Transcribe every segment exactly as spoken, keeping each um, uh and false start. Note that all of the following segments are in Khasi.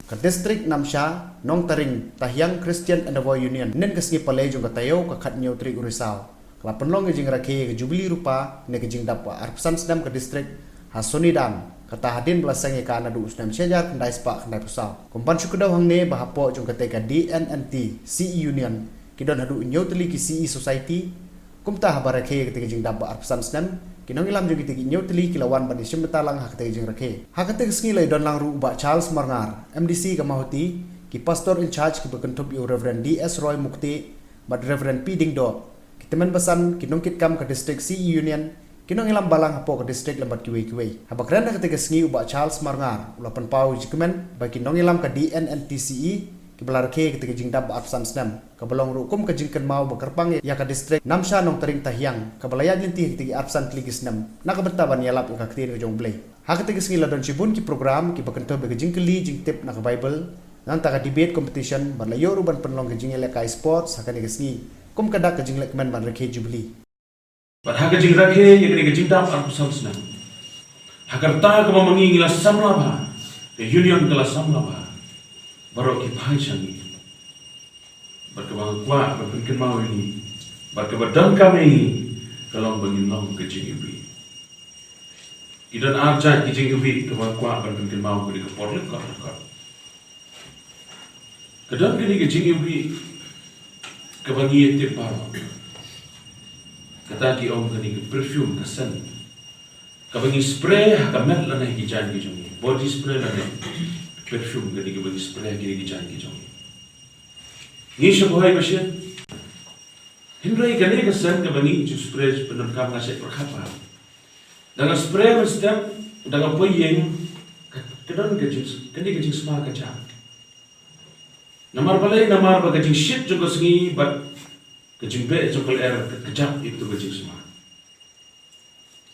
Ka District Namsha Nongtaring Tahiang Christian Endeavour Union, hynnin ka sngi Palei jong ka taïew ka khathynñiew tarik u Risaw, ka la pynlong ka jingrakhe ka Jubili Rupa ne ka jingdap ba arphew san snem ka district ha Sonidan, kata hadien ba la seng ïa ka naduh u snem shi hajar khyndai spah khyndai phew saw. Kum ban shu kdew hangne ba hapoh jong katei ka D N N T C E Union ki don haduh hynñiew tylli ki C E Society. Kumta haba rakhe katei ka jingdap ba arphew san snem, ki nongïalam jong kitei ki hynñiew tylli ki la wan ban ïashim bynta lang ha katei ka jingrakhe. Ha katei ka sngi la ïadon lang ruh u Bah Charles Marngar, M D C ka Mawhati, ki Pastor in Charge kiba kynthup ïa u Reverend D S Roy Mukti bad Reverend P Diengdoh, ki tymmen basan, ki nongkitkam ka District C E Union, ki nongïalam balang hapoh ka district lem bad kiwei kiwei. Haba kren ha katei ka sngi u Bah Charles Marngar u la pynpaw ïa ka jingkmen ba ki nongïalam ka D N N T C E kiba la rakhe katei ka jingdap ba arphew san snem, kaba long ruh kum ka jingkynmaw ba kyrpang ïa ka district Namsha Nongtaring Tahiang kaba la ïaid lynti ha kitei ki arphew san tylli ki snem na ka bynta ban ïalap ïa ka ktien ka jong U Blei. Ha katei ka sngi la don shibun ki program kiba kynthup ïa ka jingkylli jingtip na ka Bible, nangta ka debate competition, bad la ïoh ruh ban pynlong ka jingïalehkai sports ha kane ka sngi kum ka dak ka jinglehkmen ban rakhe Jubili. Bad ha ka jingrakhe ïa kane ka jingdap arphew san snem, ha ka rta kaba ma ngi ngi la samla bha, ka Union ka la samla bha, baroh ki phai sha ngi. Bad kaba nga kwah ban pynkynmaw ïa ngi, bad kaba donkam ïa ngi, ka long ba ngin long ka jingiwbih. Ki don ar jait ki jingiwbih kaba nga kwah ban pynkynmaw ha kane ka por lyngkot lyngkot. Ka don kane ka jingiwbih kaba ngi ïatip baroh. Kata ki ong kane ka perfume, ka scent, kaba ngi spray ha ka met lane ha ki jaiñ ki jong ngi, body spray lane perfume, kane kaba ngi spray ha kine ki jaiñ ki jong ngi. Ngi sngewbha ba shen. Hynrei kane ka scent kaba ngi ju spray, pyndonkam, nga shu pyrkhat ba da nga spray mynstep, da nga poi ïing, ka, ka don ka jing, kane ka jingsma ka jah. Namar balei? Namar ba ka jingshit jong ka sngi bad ka jingbeh jong ka lyer ka kjap ïa kato ka jingsma.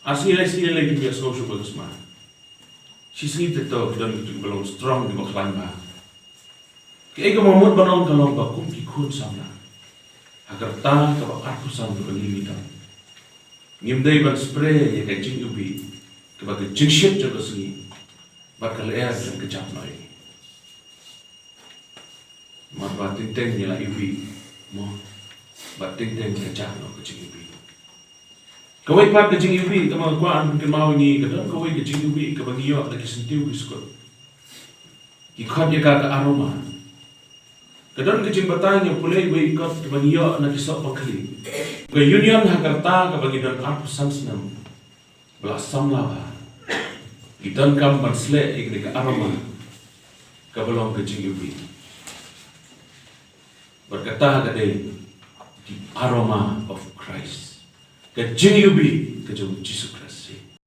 Ar sngi lai sngi lai kim ïohsngew shuh ba ka sma. Shi sngi te to ki don kiba long strong, kiba khlaiñ bha. Kaei kaba mut ban ong, ka long ba kum ki khun samla, ha ka rta kaba arphew san kaba ngi don, ngim dei ban spray ïa ka jingiwbih kaba ka jingshit jong ka sngi bad ka lyer kan kjap noh ïa ngi. Namar ba teng teng ngi la iwbih, mo, bad teng teng ka jah noh ka jingiwbih. Kawei pat ka jingiwbih kaba nga kwah ban pynkynmaw ïa ngi, ka don kawei ka jingiwbih kaba ngi ïoh na ki syntiew ki skud. Ki khot ïa ka ka aroma. Ka don ka jingbatai, nga pule iwei i kot kaba ngi ïoh na ki sohpang khlieh. Ka Union ha ka rta kaba ngi don arphew san snem ba la samla bha, ngi donkam ban sleh ïa kane ka aroma kaba long ka jingiwbih. Bad kata ka dei the aroma of Christ, ka jingiwbih ka jong U Jisu Khrist.